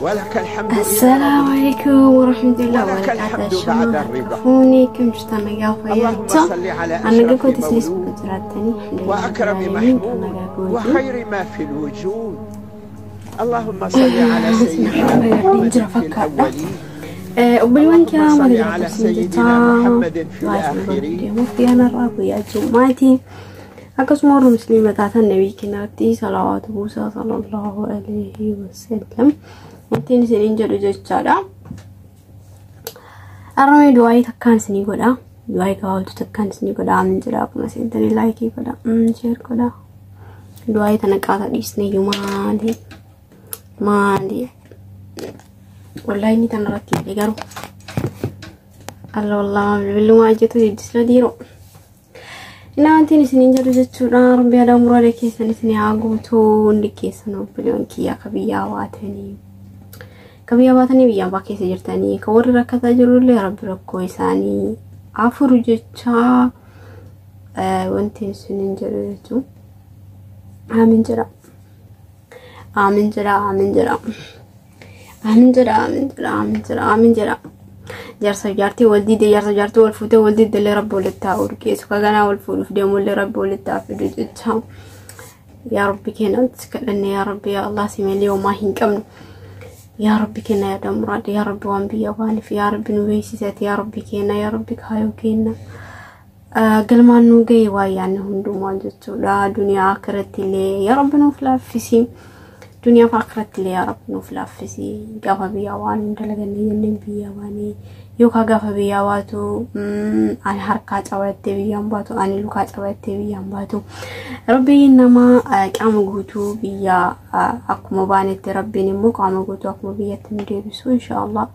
ولك الحمد إذا Assalaamu رضيت alaikum warahmatullahi ولك wabarakatuh. الحمد Shama بعد harka الرضا. fuunee kam jirtan nagaa اللهم fayyaachaa. صل على An nagaa أشرف kootis ni مولود bakka jiraattanii وأكرم alhamdulillahi محمود nagaa kooti. وخير ما في الوجود. اللهم صل على سيدنا محمد Jira في fakkaadha. الأولين. Obboleewwan اللهم kiyyaa صل mata على jiraatus ni سيدنا jirtaa. محمد في Waa isin الآخرين. deemuuf dhiyaanarraa guyyaa jummaati. Akkasuma warra musliima taatan nabii keenyaatti salawaatu buusaa sallallahu alaihi wasallam. Wanti isiniin jedhu jechaadha. Harmee du'aayii takkaan isinii godha. Du'aayii gabaabduu takkaan isinii godha. Aamin jedha akkuma seentanii laayikii godha. Sheer godha. Du'aayii tana qaata dhiisne iyyuu maali? Maali? Wallaahi inni tana irratti yaade garuu. Alla wallaahi bilbilumaa ejjetu jiddisla diiroo. Inni wanti isiniin jedhu jechuudha. Rabbi aadaa muraada keessan isinii haa guutuu hundi keessan obboleewwan kiyyaa ka biyyaa baatanii. Ka biyyaa baatanii biyya ambaa keessa jirtanii ka warri rakkataa jirullee rabbi rakkoo isaanii afuru jechaa wanti isiniin jedhu jechuun. Aamin jedha. Aamin jedha. Aamin jedha. Aamin jedha. Aamin jedha. Aamin jedha. Aamin jedha. Jaarsa jaartii wal diide jaarsa jaartii wal fuutee wal diidde illee rabbi walitti haa urgeessu ka ganaa wal fuudhuuf deemullee rabbi walitti haa fidu jecha. Yaa rabbi keenya nuti kadhanne yaa rabbi yaa Allah si malee homaa hin qabnu. Yaa rabbi keenya yaada muraadha yaa rabbi waan biyya baaniif yaa rabbi nu beeksisate yaa rabbi keenya yaa rabbi kaayoo keenya. Galmaan nu ga'e waa yaadne hundumaa jechuudha. Duniyaa akkiratti illee yaa rabbi nuuf laaffisi. Duniyaa fi akkiratti illee yaa rabbi nuuf laaffisi. Gaafa biyyaa waan hin dalaganne jenneen biyya baanee yookaan gaafa biyyaa baatu ani harkaa cabattee biyyaan baatu ani lukaa cabattee biyyaan baatu. Rabbiin nama qaama guutuu biyya akkuma baanetti rabbiin immoo qaama guutuu akkuma biyyatti nu deebisu inshaallah.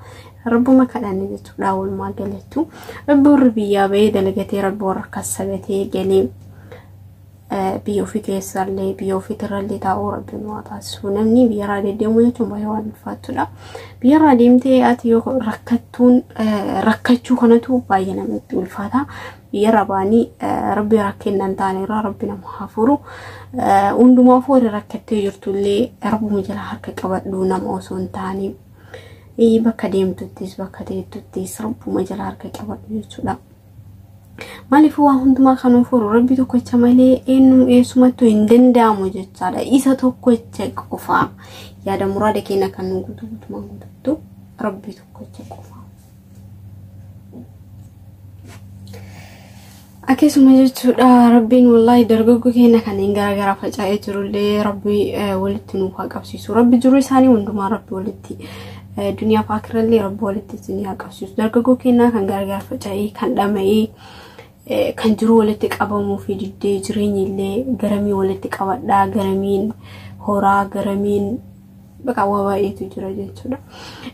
Rabbuma kadhanne jechuudha walumaa galattu. Rabbi warri biyyaa bahee dalagatee rabbi warra kassabatee galee biyya ofii keessallee biyya ofiitirrallee taa'uu rabbi nu haa taasisu. Namni biyyarraa deddeemuu jechuun baay'ee waan ulfaatudha. Biyyarraa deemtee ati yoo rakkattuun rakkachuu kanatu baay'ee namatti ulfaata. Biyyarraa ba'anii rabbi rakkina hin taane irraa rabbi nama haa furu. Hundumaafuu warri rakkattee jirtullee rabbuma jala harka qabadhu nama osoo hin taane. Bakka deemtuttis bakka teettuttis rabbuma jala harka qabadhu jechuudha. Maaliif waa hundumaa kan furu rabbi tokkicha malee eenyu eessumattuu hin danda'amu jechaadha. Isa tokkicha qofa yaada muraada keenya kan nu guutu guutumaan guutattu rabbi tokkicha qofa. Akkasuma jechuudha rabbiin wallaahi dargaggoo keenya kanneen garaagaraa faca'ee jirullee rabbi walitti nuuf haa qabsiisu. Rabbi jiruu isaanii hundumaa rabbi walitti duniyaa fi akirallee rabbi walitti isin haa qabsiisu. Dargaggoo keenya kan garaagaraa faca'ee kan dhama'ee kan jiru walitti qabamuu fi diddee jireenyi illee garamii walitti qabadhaa garamiin horaa garamiin bakka waa baay'eetu jira jechuudha.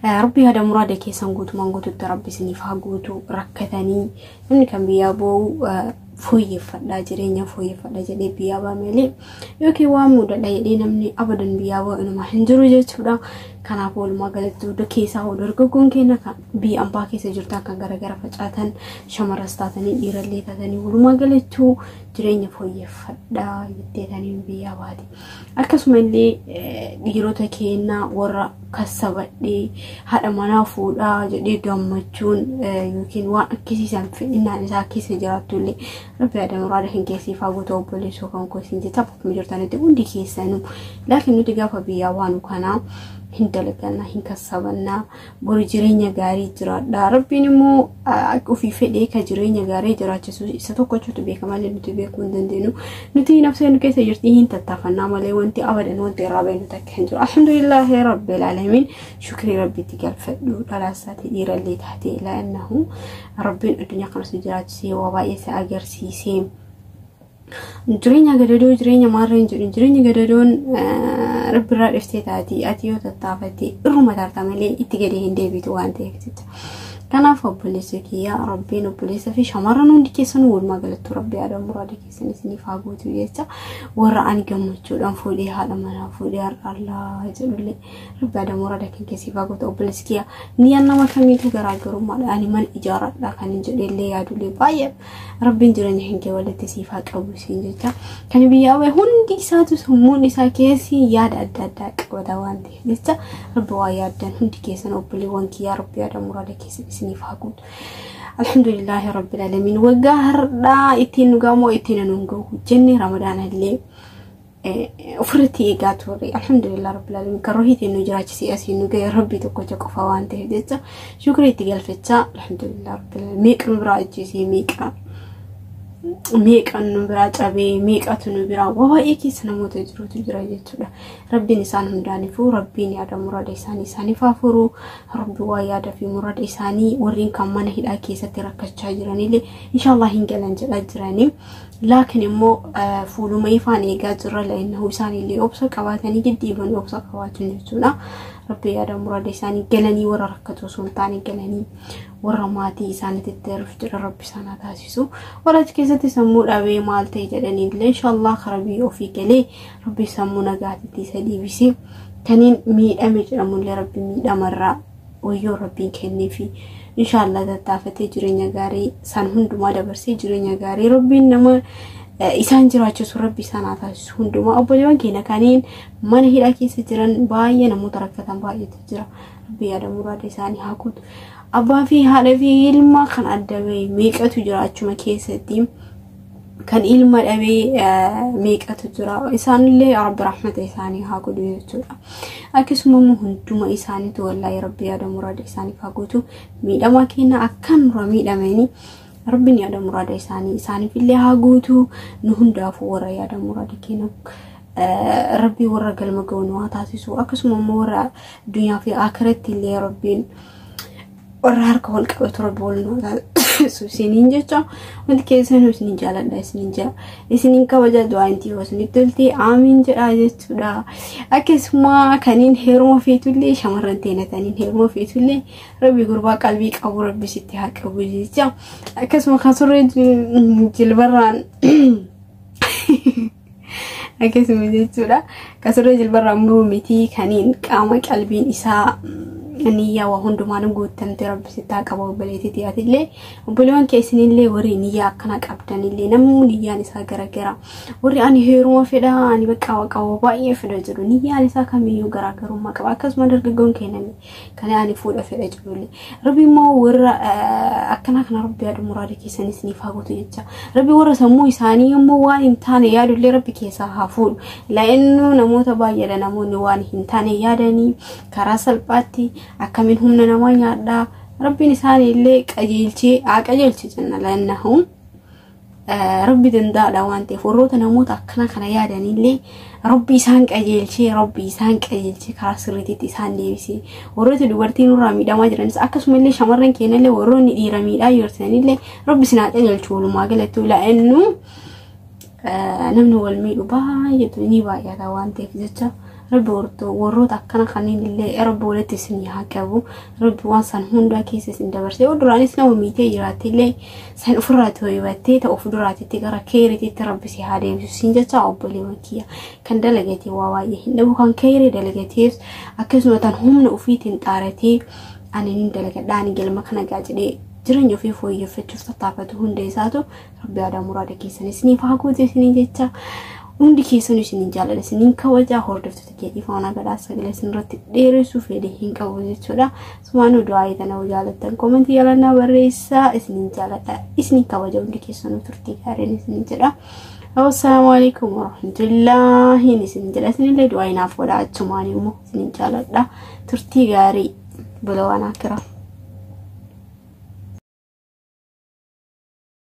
Rabbi yaada muraada keessan guutumaan guututti rabbi isiniif haa guutu rakkatanii namni kan biyyaa boo'u fooyyeffadhaa jireenya fooyyeffadha jedhee biyyaa ba'a malee yookiin waan mudadha jedhee namni abadan biyyaa ba'u inuma hin jiru jechuudha. Kanaaf walumaa galatti hunda keessaa hoo dargaggoon keenya kan biyya ambaa keessa jirtan kan garaagara facaatan shamarras taatanii dhiirallee taatanii walumaa galatti jireenya fooyyeffadhaa jetteetanii biyyaa baate. Akkasuma illee dhiirota keenya warra kassabadhee haadha manaa fuudhaa jedhee gammachuun yookiin waan akkasiisan fedhinnaan isaa keessa jiraattu illee rabbi yaada muraada hin keessiif haa guutuu obboleessoo kan koo isin jecha akkuma jirtanitti hundi keessanuu laakiin nuti gaafa biyyaa waanu kanaa hin dalaganna hin kassabannaa boru jireenya gaarii jiraadha rabbiin immoo akka ofii fedhee ka jireenya gaarii jiraachisu isa tokkochotu beeka malee nuti beekuu hin dandeenyu nuti nafsee nu keessa jirti hin tattaafannaa malee wanti abadan wanti irraa beeknu takka hin jiru alhamdulillaahi rabbil aalamiin shukrii rabbiitti galfadhu dhalaasaati dhiirallee taate ilaa rabbiin addunyaa kanas jiraachisee waa baay'ee isa agarsiisee. Jireenya gadadoo jireenya maarra hin jedhu jireenya gadadoon rabbirraa dhiftee taati ati yoo tattaafatte irruma tarta malee itti gadi hin deebitu waan ta'eef jecha. Kanaaf obboleessa kiyyaa rabbiin obboleessa fi shamarran hundi keessan walumaa galattu rabbi yaada muraada keessan isiniif haa guutu jecha warra ani gammachuudhaan fuudhee haadha manaa fuudhee har'a allaa jedhullee rabbi yaada muraada kan keessiif haa guutu obboleessi kiyyaa niyyaan nama kamiitu garaagarummaadha ani mana ijaaradha kan hin jedhellee yaadullee baay'ee rabbiin jireenya hin kee walitti siif haa qabu siin jecha kan biyyaa bahe hundi isaatu sammuun isaa keessi yaada adda addaa qabata waan ta'eef jecha Rabbi waa yaaddan hundi keessan obboleewwan kiyyaa Rabbi yaada muraada keessan isiniif haa guutu. Alhamdulillaahi Rabbil Alamiin waggaa har'aa ittiin nu gamoo ittiin nu gahu jenne Ramadaana illee ofirratti eegaa turre. Alhamdulillah Rabbil Alamiin kan rohiitiin nu jiraachisee asiin nu gahe Rabbii tokkocha qofa waan ta'eef jecha shukrii itti galfachaa. Alhamdulillah Rabbil Alamiin meeqa nu biraa ajjeesee, meeqa meeqa nu biraa cabee, meeqatu nu biraa waa baay'ee keessa namoota jirutu jira jechuudha. Rabbiin isaan hundaanifuu Rabbiin yaada muraada isaanii isaaniif haa furu. Rabbi waa yaada fi muraada isaanii warreen kan mana hidhaa keessatti rakkachaa jiranillee inshaallah hin galan jedhaa jiranii. Laakiin immoo fuuluma ifaan eegaa jirra la'innahu isaanillee obsa qabaatanii giddiibanii obsa qabaachuun jechuudha. Rabbi yaada muraada isaanii galanii warra rakkatu osoo hin taane galanii warra maatii isaaniitti heeruuf jedha Rabbi isaan haa taasisu. Warra achi keessatti sammuu dhabee maal ta'e jedhanii illee inshaallah karaa biyya ofii galee Rabbi sammuu nagaatitti isa deebisee kaniin miidhame jedhamullee Rabbi miidhamarraa wayyoo Rabbiin kenneefi inshaallah tattaafatee jireenya gaarii san hundumaa dabarsee jireenya gaarii Rabbiin nama isaan jiraachisu Rabbi isaan haa taasisu hundumaa. Obboleewwan keenya kaniin mana hidhaa keessa jiran baay'ee namoota rakkatan baay'eetu jira. Rabbi yaada muraada isaanii haa guutu. Abbaa fi haadha fi ilma kan adda bahe meeqatu jira, achuma keessatti kan ilma dhabee meeqatu jira. Isaanillee Rabbi rahmata isaanii haa godhu jechuudha. Akkasuma immoo hunduma isaaniitu wallaahi Rabbi yaada muraada isaaniif haa guutu. Miidhamaa keenya akkan nurra miidhamanii Rabbiin yaada muraada isaanii isaaniif illee haa guutu. Nu hundaafuu warra yaada muraada keenya Rabbii warra galma ga'u nu haa taasisu. Akkasuma immoo warra addunyaa fi akiratti illee Rabbiin warra harka wal qabatu Rabbi wal nu haa taasisu isiniin jecha. Wanti keessanuu isinin jaaladha, isinin jaa isinin kabaja. Du'aa inti yoo isinitti tolte aamiin jedhaa jechuudha. Akkasuma kaniin heeruma feetullee shamarran teenataniin heeruma feetullee Rabbi gurbaa qalbii qabu Rabbi sitti haa qabu jecha. Akkasuma kan surree jilbarraan akkasuma jechuudha. Kan surree jilbarraan muruu miti, kaniin qaama qalbiin isaa niyyaa waa hundumaan guuttamte Rabbi sitti haa qabu obboleettii tiyaatillee. Obboleewwan keessanillee warri niyyaa akkana qabdanillee namni niyyaan isaa garagara. Warri ani heeruma fedha, ani bakka waaqa baay'ee fedha jedhu niyyaan isaa kamiyyuu garaagarummaa qaba. Akkasuma dargaggoon keenyallee kan ani fuudha fedha jedhullee Rabbi immoo warra akkana kana Rabbi yaada muraada keessanis ni haa guutu jecha. Rabbi warra sammuu isaanii immoo waan hin taane yaadullee Rabbi keessaa haa fuudhu. La'innu namoota baay'eedha namoonni waan hin taane yaadanii karaa salphaatti akkamiin humna namaa nyaadhaa. Rabbiin isaanii illee qajeelchee haa qajeelche jenna. La'innahu Rabbi danda'aadha waan ta'eef warroota namoota akkana kana yaadanillee Rabbi isaan qajeelchee, Rabbi isaan qajeelchee karaa sirriitti isaan deebisee. Warroota dubartii nurraa miidhamaa jiranis akkasuma illee shamarran keenyallee warroonni dhiira miidhaa jirtanillee Rabbi isin haa qajeelchu. Walumaa galatti la'innu namni wal miidhu baay'eetu ni baay'ata waan ta'eef jecha Rabbi warroota akkana kanneen illee Rabbi walitti isin haa qabu. Rabbi waan san hundaa keessa isin dabarsee yoo duraanis nama miitee jiraatte illee san ofirraa tooyibattee ta'u of duraatitti gara keerititti Rabbi si haa deebisu siin jecha. Obboleewwan kiyya, kan dalagatee waa baay'ee hin dhabu. Kan keerii dalagatees akkasuma tan humna ofiitiin xaaratee ani ni dalagadha, ani galma kana gaa jedhee jireenya ofii fooyyeffachuuf tattaafatu hunda isaatu Rabbi yaada muraada keessan isiniif haa guutu isiniin jecha. Hundi keessan isiniin jaalladha, isiniin kabajaa. Hordoftoota keetii faana gadhaa sagalee isinirratti dheeressuu fedhe hin qabu jechuudha. Sumaanuu du'aa tana jaalattan koomentii yaalannaa barreessaa. Isiniin jaalladha, isiniin kabaja. Hundi keessanuu turtii gaariin isiniin jedha. Assalaamu alaikum warahmatullaahi isin jedha. Isinillee du'aa inaaf godha achumaan immoo isiniin jaalladha. Turtii gaarii, bula waan akiraa.